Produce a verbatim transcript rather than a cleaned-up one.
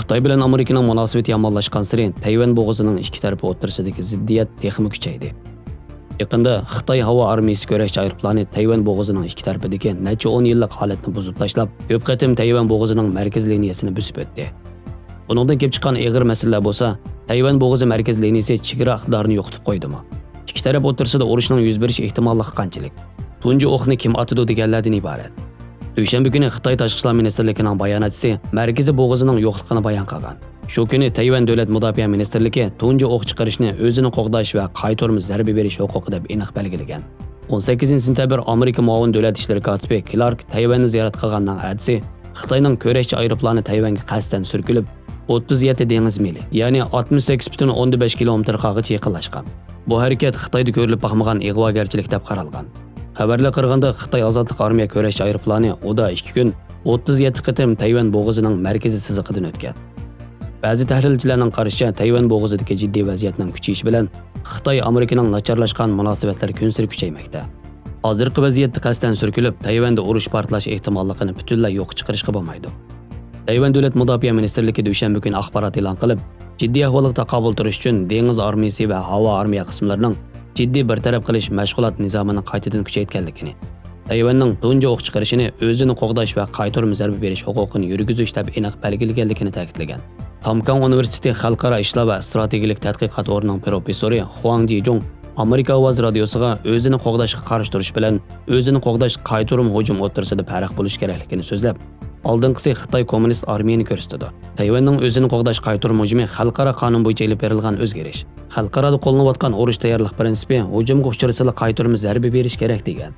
خىتاي بىلەن ئامېرىكىنىڭ مۇناسىۋىتى يامانلاشقانسېرى تەيۋەن بوغۇزىنىڭ ئىككى تەرىپى ئوتتۇرىسىدىكى زىددىيەت تېخىمۇ كۈچەيدى. يېقىندا خىتاي ھاۋا ئارمىيىسى كۈرەشچى ئايروپىلانى تەيۋەن بوغۇزىنىڭ ئىككى تەرىپىدىكى نەچچە ئون يىللىق ھالەتنى بۇزۇپ تاشلاپ، كۆپ قېتىم تەيۋەن بوغۇزىنىڭ مەركىزىي لىنىيەسىنى بۆسۈپ ئۆتتى. بۇنىڭدىن كېلىپ چىققان ئېغىر مەسىلىلەر بولسا، تەيۋەن بوغۇزى مەركىزىي لىنىيەسى چېگرا ئىقتىدارىنى يوقىتىپ قويدىمۇ؟ ئىككى تەرەپ ئوتتۇرىسىدا ئۇرۇشنىڭ يۈز بېرىش ئېھتىماللىقى قانچىلىك؟ تۇنجى ئوقنى كىم ئاتىدۇ دېگەنلەردىن ئىبارەت. دۈشەنبە كۈنى خىتاي تاشقى ئىشلار مىنىستىرلىكىنىڭ باياناتچىسى مەركىزىي بوغۇزىنىڭ يوقلۇقىنى بايان قىلغان. شۇ كۈنى تەيۋەن دۆلەت مۇداپىئە مىنىستىرلىكى تۇنجى ئوق چىقىرىشنى ئۆزىنى قوغداش ۋە قايتۇرما زەربە بېرىش ھوقۇقى دەپ ئېنىق بەلگىلىگەن. ئون سەككىزىنچى سېنتەبىر ئامېرىكا مۇئاۋىن دۆلەت ئىشلىرى كاتىپى كلارك تەيۋەننى زىيارەت قىلغاننىڭ ئەتىسى خىتاينىڭ كۈرەشچى ئايروپىلانى تەيۋەنگە قەستەن سۈركىلىپ، ئوتتۇز يەتتە دېڭىز مىلى، يەنى ئاتمىش سەككىز پۈتۈن ئوندىن بەش كىلومېتىر قاغىچە يېقىنلاشقان. بۇ ھەرىكەت خىتايدا كۆرۈلۈپ باقمىغان ئىغۋاگەرچىلىك دەپ قارالغان. خەۋەرلەر قارىغاندا، خىتاي ئازادلىق ئارمىيە كۈرەشچى ئايروپىلانى ئۇدا ئىككى كۈن ئوتتۇز يەتتە قېتىم تەيۋەن بوغۇزىنىڭ مەركىزىي سىزىقىدىن ئۆتكەن. بەزى تەھلىلچىلەرنىڭ قارىشىچە، تەيۋەن بوغۇزىدىكى جىددىي ۋەزىيەتنىڭ كۈچىيىشى بىلەن خىتاي ئامېرىكىنىڭ ناچارلاشقان مۇناسىۋەتلىرى كۈنسېرى كۈچەيمەكتە. ھازىرقى ۋەزىيەتتە قەستەن سۈركىلىپ، تەيۋەندە ئۇرۇش پارتلاش ئېھتىماللىقىنى پۈتۈنلەي يوققا چىقىرىشقا بولمايدۇ. تەيۋەن دۆلەت مۇداپىئە مىنىستىرلىكى دۈشەنبە كۈنى ئاخبارات ئېلان قىلىپ، جىددىي ئەھۋالغا تاقابىل تۇرۇش ئۈچۈن دېڭىز ئارمىيىسى ۋە ھاۋا ئارمىيە قىسىملىرىنىڭ جىددىي بىر تەرەپ قىلىش مەشغۇلات نىزامىنى قايتىدىن كۈچەيتكەنلىكىنى، تەيۋەننىڭ تۇنجى ئوق چىقىرىشىنى ئۆزىنى قوغداش ۋە قايتۇرما زەربە بېرىش ھوقۇقىنى يۈرگۈزۈش دەپ ئېنىق بەلگىلىگەنلىكىنى تەكىتلىگەن. تامكاڭ ئۇنىۋېرسىتېتى خەلقئارا ئىشلار ۋە ئىستراتېگىيەلىك تەتقىقات ئورنىنىڭ پروفېسسورى خۇاڭ جىجۇڭ ئامېرىكا ئاۋازى رادىيوسىغا ئۆزىنى قوغداشقا قارشى تۇرۇش بىلەن ئۆزىنى قوغداش قايتۇرما ھۇجۇم ئوتتۇرىسىدا پەرق بولۇشى كېرەكلىكىنى سۆزلەپ، ئالدىنقىسى خىتاي كوممۇنىست ئارمىيىنى كۆرسىتىدۇ. تەيۋەننىڭ ئۆزىنى قوغداش قايتۇرما ھۇجۇمى خەلقئارا قانۇن بويىچە ئېلىپ بېرىلغان ئۆزگىرىش. خەلقئارادا قوللىنىۋاتقان ئۇرۇش تەييارلىق پىرىنسىپى ھۇجۇمغا ئۇچرىسىلا قايتۇرما زەربە بېرىش كېرەك دېگەن.